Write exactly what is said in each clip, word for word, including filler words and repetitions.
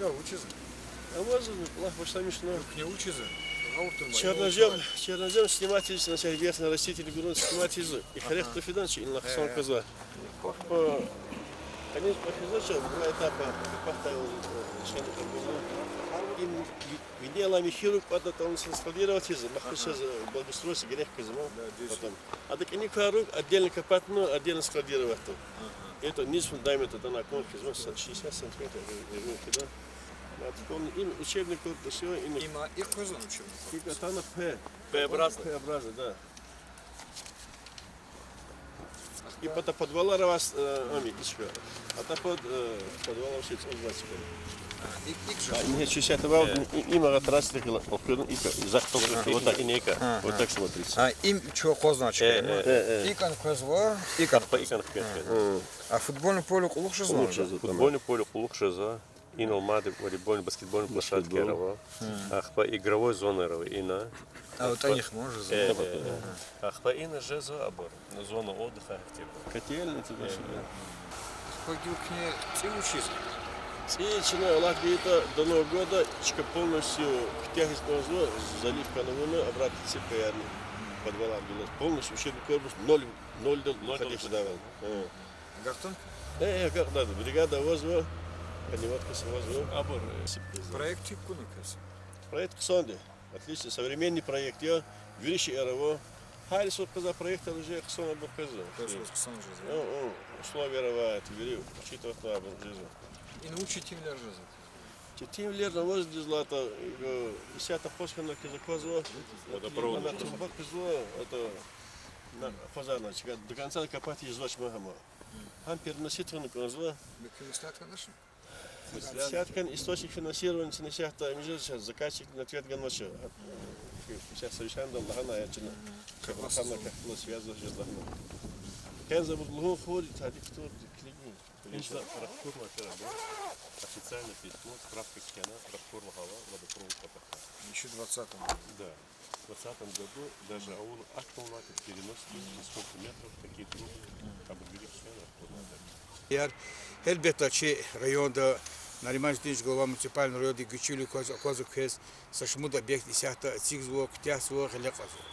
Вучиз? Авазва, кӀвалах башламишна. Кухня вучиз? Гъавурда Чернозем, чернозем снимать ийиз, на всех верхнерастительный грунт снимать ийиз. И хрехту фидан чи инлай хъсан квазва. По, они же похизача, два этапа, пахта, э, решение как бы, ну, им ви-, винел ами хиру кӀватӀна тӀалнисин складировать ийиз, махпусез, э, благоустройство герек квез ма. Да, дюз. Потом. Ада кӀаник квай руг отдельно копать, ну, отдельно складировать тун. Ага. Это низ фундамента тана кун хизма са-, шестьдесят сантиметров, э, э, кида. Ма тукӀун им учебный корпус, всё, им. Има и квезан учебный корпус? И катана П. П-образный. П-образный, да. И пата подвалар аваз, э, ами, ишка. А та под, э, подвалар вообще цӀуз вацка. А, и, и А, не, шестьдесят два, и, и, им агъа трасса текила, окуна, и ка, и захтокла, вот так, и не ка. Ага. Вот так смотрится. А, им чу квезан чка, э, ну, э, э. И кӀан квезва, и кӀан квезва. И кӀан квезва. Ага. А футбольный поле кьулухъ жезва? Кьулухъ жезва, футбольный поле кьулухъ жезва. Инал мад волейбольный, баскетбольный площадкаяр ава. Баскетбол. Ахпа игровой зонаяр ава ина. А, вот ахпа о них можно, э, зона? Э, э. Ахпа ина жезва абур. Зона отдыха гьахьтинбур. Котельница, э, да. Ахпа гила куьне цӀи вучиз? ЦӀи чна Аллагьди ятӀа до Нового года чка полностью куьтягьиз кӀанзава, заливка авуна, обратно отсыпкаярни, подвалар гила. Полностью учебный корпус ноль, ноль дал, ноль дал уходящий дал. Давал. Э. Агакьда? Э, э, агакьда, бригада авазва, поднимать кас авазва. Абур, э, проект гьикӀ куна квез? Проект хъсанди. Отлично, современный проект я, вири шейэр ава. Гьар са къвезвай проектар уже хъсан абур къвезва. Квез хъсан жезва? О, о, условияр ава, это вири учитывать авуна абур жезва. Ина вуч четинвилер жезва? Четинвилер аваз дизлата, э, исятда хъваз хьана квез аквазва. Водопровод. Ана труба квезва, это, на, хъвазарна чка, до конца копать ийизвач ма гьама. Гьам переносить хьана кӀанзава. Мумкин, исятда, конечно. Исятда источник финансирования чна исятда, им же сейчас заказчик ответ ганвач. Сейчас совещание лагьана я чна. Как раз хана, как раз связываться жез лагьана. Кенза буд лугьун хур, тади ктур, килигин. Инза рахкурна тера, да? Официальное письмо, справка кхьена, рахкурна гьава, водопровод патахъай. Ещё в двадцатом году. Да. В двадцатом году даже авуна акт авуна переносить, сколько метров, какие трубы, абур вири кхьена, вот так. Яр, гьелбетда, чи районда Нариман Жидинович, глава муниципального района, гуьчуьвили кваз, аквазва квез, са шумуд объект исятда эцигзава, куьтягьзава, гъиле кьазва.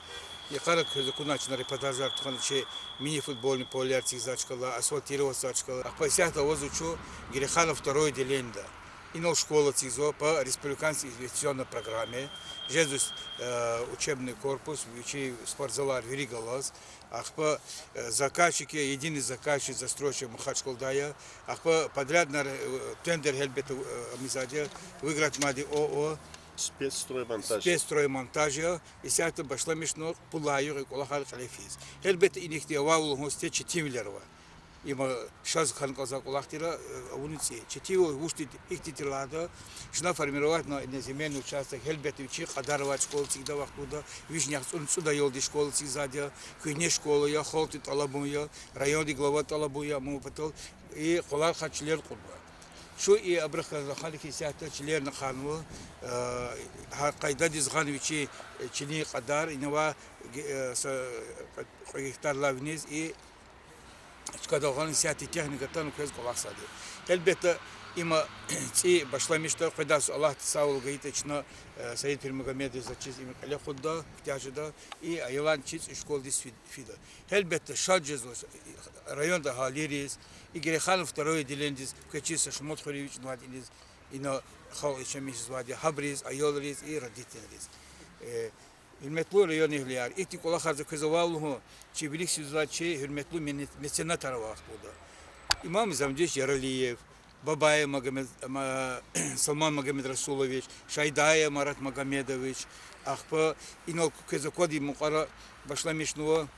Йикъара квез акуна чна репортажар тухвана чи мини-футбольный полеяр эцигзавай чкадал, асфальтировать ийизвай чкадал. Ахпа исятда авазва чун Гереханова второе отделениеда. Инал школа эцигзава по республиканской инвестиционной программе. Жезва, э, учебный корпус, вичин спортзалар вири галаз. Ахпа, э, заказчик я, единый заказчик, застройщик Махачкъалада я. Ахпа подрядный, э, тендер гьелбетда, э, амизвайди я, выиграть авунвайди я ООО Спецстроймонтаж. Спецстроймонтаж я. Исятда башламишна пул гайи кӀвалахар кьиле физ. Гьелбетда, инихъди авай лугьун сифте четинвилер ава. Има шаз хьана кӀанзавай кӀвалах тир, э, авуна цӀи. Четинвал вучтин, ихьтин тир лагьайтӀа, чна формировать авуна земельный участок, гьелбетда, вичин кьадар авай школа эцигдай вахтунда, вишни яхцӀурни цӀуд аялдин школа эцигзавайди я, куьгьне школа я, халкьдин тӀалабун я, райондин главадин тӀалабун я, мун патал и кӀвалахар чилел кьунва. Чун и абурухъ галаз рахана хьи, исятда чилерни ханва, э, гьа къайдадиз гъана вичин, э, чилин кьадар, инава, э, са кьве гектар лай виниз и чкадал гъана исятда техника атана квез кӀвалахзавайди. Гьелбетда, има цӀи башламишда, къведай йисуз Аллагьди сагъвал гайитӀа чна, э, Саид Пирмагомедовичаз чиз им кьиле кьунда, куьтягь жеда, и аялар чи цӀийи школадиз фи-, фида. Гьелбетда, шад жезва районда агьалийриз, и Гереханова второе отделениедиз, квез чиз са шумуд хуьруьн эвичӀнавайди иниз, ина халкь яшамиш жезвайди, гьабуриз, аялриз и родительриз. Э, гьуьрметлу районэгьлияр, ихьтин кӀвалахар за квез авай лугьун, чи вилик сивзавай чи гьуьрметлу мени-, меценатар авай вахтунда. Имам Замдинович Яралиев, Бабаев Магомед-, Ма-, Салман Магомедрасулович, Шайдаев Марат Магомедович, ахпа инал квез аквадай мукьвара башламишнава,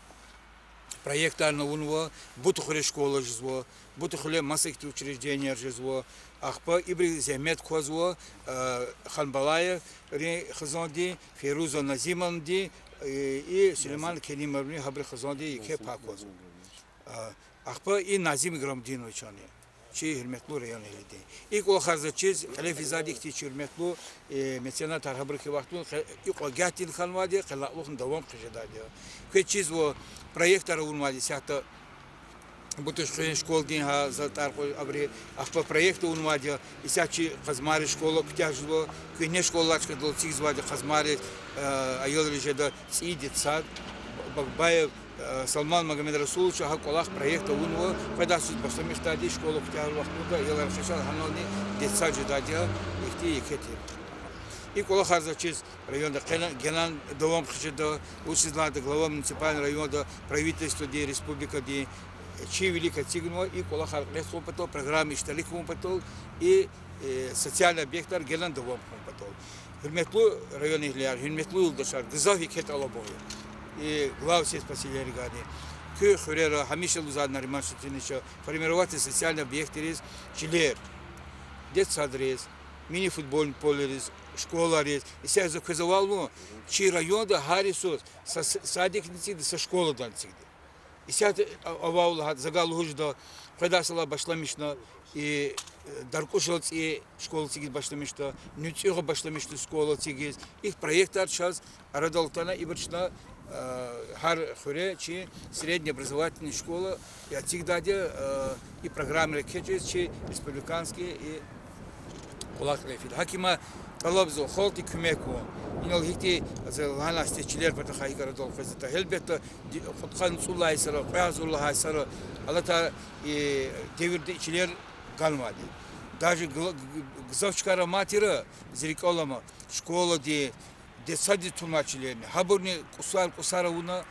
проектарни авунва, Бутухуьре школа жезва, Бутухуьре маса ихьтин учрежденияр жезва, ахпа ибуру зегьмет квазва, э, Ханбалаеврин хизандин, Фейруза Назимовнади, э, и Сулейман Керимоврин, гьабурун хизандин еке пай квазва. А, ахпа и Назим Играмудиновичани, чи гьуьрметлу районэгьлидин. И кӀвалахар за чиз кьиле физвайди ихьтин чи гьуьрметлу, э, меценатар гьабуру хьайи вахтунда къе-, икьван гагьдин хьанвайди, къенлай кьулухъни давам хъижедайди я. Квез чизва, проектар авунвайди исятда Бутуш хуьруьн школадин гьа затӀар кьу-, абуру ахпа проект авунвайди я, исятда чи къазмайриз школа куьтягь жезва, куьгьне школалай чкадал эцигзавайди я къазмайриз, э, аялриз жеда цӀийи детсад, Бакбаев, э, Салман Магомедрасуловича гьа кӀвалах проект авунва, къведай йисуз башламишдайди школа куьтягьай вахтунда, аялар хъша гьанални детсад жедайди я, ихьтин еке тир. И кӀвалахар заз чиз районда къена-, генани давам хъжеда, вучиз лагьайтӀа глава муниципальный районда правительстводин, республикадин, э, чи вилик эцигнава, и кӀвалахар кьиле тухун патал, программада иштирак авун патал, и, э, социальный объектар генани давам хьун патал. Гьуьрметлу районэгьлияр, гьуьрметлу юлдашар, гзаф еке тӀалаб ава. И глав сельских поселенийрикайни, куь хуьрера, гьамиша лугьузвайди Нариман Шамсудиновича, формировать социальный объектриз, чилер, детсадриз, мини-футбольный полейриз, школайриз, исятда за квез авайвал, чи районда гьар йисуз са с-, садикдин эцигда, са школадан эцигда. Исятда а-, авайвал лагьайтӀа, за гьа лугьуз жеда, къведай йисалай башламишна, и, э, Даркьушал цӀийи школа эцигиз башламишда, НуцӀуьгъа башламишда школа эцигиз. Ихьтин проектар чаз арадал атана, ибур чна, э, гьар хуьре чи средний образовательный школа я эцигдайди я, э, и программайра экечӀиз чи республиканский и кӀвалах кьиле фида. ГьакӀ им тӀалабзава халкьди куьмек гун. Инал гьихьтин, за лагьана, сифте чилер патахъай гьикӀ арадал къвезватӀа. Гьелбетда, ди-, кьудкъанни цӀуд лагьай йисара, кьве агъзур лагьай йисара, алатай, э, девирда и чилер ганвайди. Даже гла-, г-, г-, гзаф чкайра мад тир, зи рикӀел алама, школади, детсаддиз тунвай чилерни, гьабурни кӀусар-кӀусар авуна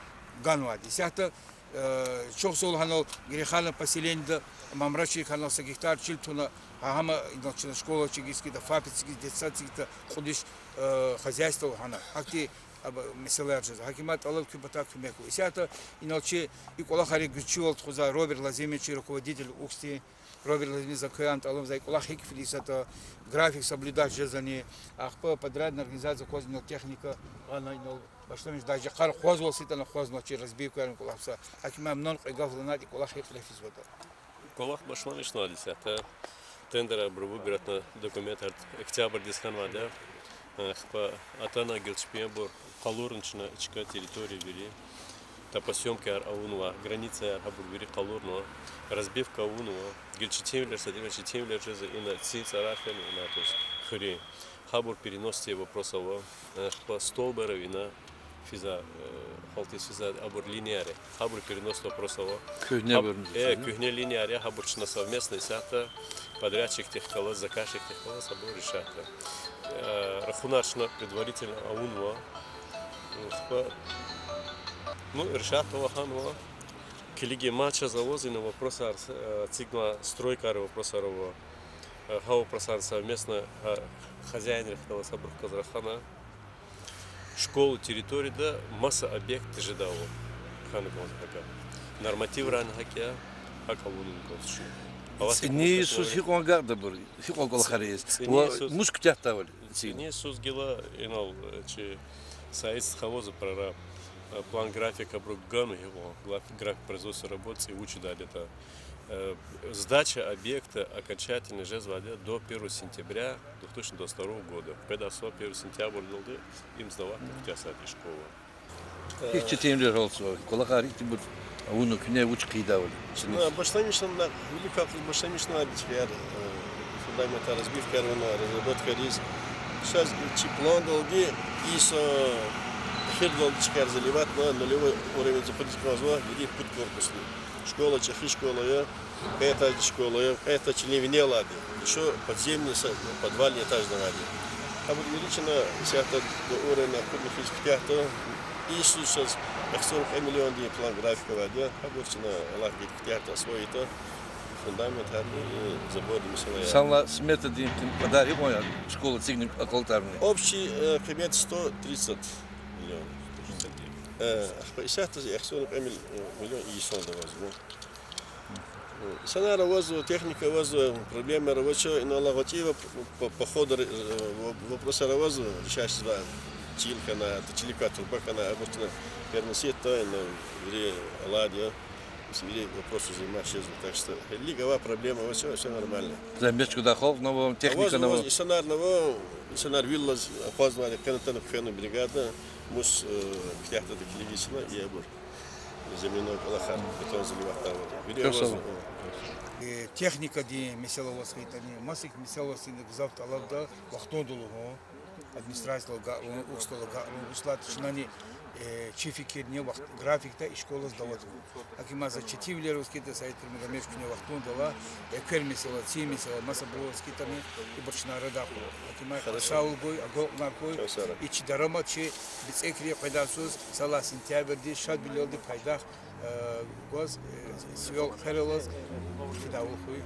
ганвайди. Исятда, э, чухсагъул, гьанал Герехановдин поселенида, Мамрачирик, гьанал са гектар чил туна, гьа-, гьам инал чна школа эцигиз кӀанда, ФАП эцигиз, детсад эцигиз, кьуд виш, э, хозяйство гьана. Гьахьтин, аб-, месэлаяр жезва. ГьакӀ им тӀалаб, куьн патахъай куьмек гун. Исятда инал чи и кӀвалахар гуьзчивал тухузва Роберт Лазимович, руководитель УКС-дин. Роберт Лазимович, за квез тӀалабзава, и кӀвалах гьикӀ фида исятда, график соблюдать жезвани, ахпа подрядный организация кваз инал техника гъана, инал башламишна, даже къар хъвазвал ситӀана хъвазна, чи разбивкаяр, кӀвалахар са. ГьакӀ им ман кьве гаф лагьайтӀа, и кӀвалах гьикӀ кьиле физватӀа. КӀвалах башламишнайди исятда. Тендерар абуру выбиратна, документар октябрдиз хьанвайди я. Ахпа атана гилчпиянбур къалурна чна и чка территория вири. Топосъёмкаяр авунва, границаяр гьабур вири къалурнава. Разбивка авунва. Гила четимвилер, сад четимвилер жезва, ина цин цӀарар фена, ина, то есть, хуьруьн. Гьабур переносдин вопрос ава. Ахпа столбар ава ина физва, э, гьалтиз физва, абур линияр я. Гьабур переносдин вопрос ава. Куьгьне, гьаб-, э, куьгьне линияр я, гьабур чна совместно исятда подрядчикдихъ галаз, заказчикдихъ галаз гьабур решатьда. Э, рахунар чна предварительно авунва. Ахпа, ну, решатьнава, хьанва. Килигин, мад чаз аваз ина вопросар, э, эцигнавай стройкайрин вопросар ава. Э, гьа вопросар совместно, гьа хозяинрихъ галаз, гьабурухъ галаз рахана. Школа территорияда маса объект тежеда ава. Хьана кӀанзава гьакӀ. Нормативрани гьакӀ я, гьакӀ авуна кӀанзава чун. ЦӀини йисуз гьикьван агакьда абур, гьикьван кӀвалахар ийиз? ЦӀини йисуз, мус куьтягьдайвал? ЦӀини йисуз гила инал, э, чи Саид стха авазва прораб, э, план-график абуру ганва гьикьван, граф-, график производства работ цӀи вуч ийидайди ятӀа. Э, сдача объекта окончательно жезвайди я до первого сентября две тысячи двадцать второго года. Къведай йисуз первый сентябрдалди им сдаватьна куьтягьзавайди я школа. Гьихьтин четинвилер гьалтзава, кӀвалахар гьихьтинбур авуна, куьне вуч хъийидайвал? Башламишна, вилик кваз башламишна, чкаяр, э, фундаментар, разбивкаяр авуна, разработкаяр ийиз. Сейчас чи пландалди ийиз, эхирдалди чкаяр заливатьна, нулевой уровеньдиз хъуьдиз кӀанзава, вири пуд корпусни. Школа, чӀехи школа я, кьве этаждин школа я, кьве этаж чилин винел алайди. Ещё подземный, подвальный этажни авайди. Абур вири чна исятда до уровня акъудна физ куьтягьда, и йисуз чаз эхсун кьве миллиондин план-график авайди я. Абур чна Аллагьди куьтягьда, освоитьда, фундаментарни, забордин месэлаяр. Санлай сметадин кьадар гьикьван я школа эцигна акьалтӀарни? Общий, э, къимет сто тридцать миллион. Э, ахпа исятда эхсун кьве мил-, миллион и йисалди авазва. Инсанар авазва, техника авазва, проблемаяр авач, инал гъвечӀи воп-, по, по ходу ре-, э, воп-, вопросар авазва, решать жезвай. Чил хьана, чилик квай труба хьана, абур чна переноситьда, ина вири алайди я, вири вопросризни мад жезва, так что гьелелиг авай проблема авач, всё нормально. Зегьмет чӀугвадай халкьни ава, техникани ава. Авазва, инсанарни ава, инсанар вил алаз акъвазнавайди, къенатӀана кхьена бригада, мус, э, куьтягьдайди килигиз чна, и абур. Земляной кӀвалахар, бетон заливатьдайвал. Вири аваз. Э, техникадин месэла аваз хьайитӀани, маса месэла аваз хьайитӀани гзаф тӀалабда вахтунда лугьун. Администрациядал агакьарун, УХСС-дал агакьарун, вучиз лагьайтӀа чнани, э, чи фикирни вахт, графикда и школа сдаватун. ГьакӀ им за четинвилер аваз хьайитӀа, Саид Пирмагомедович, куьне вахтундал эквер месэла, цин месэла, масабур аваз хьайитӀани, ибур чна арадай акъуд. ГьакӀ им сагъул гуй, агалкьунар хьуй, и чи дарамат чи бицӀекри къведай йисуз, са лагьай сентябрдиз, шадвилелди пайдах, э, гваз, э, сивел хъел алаз фидайвал хьуй.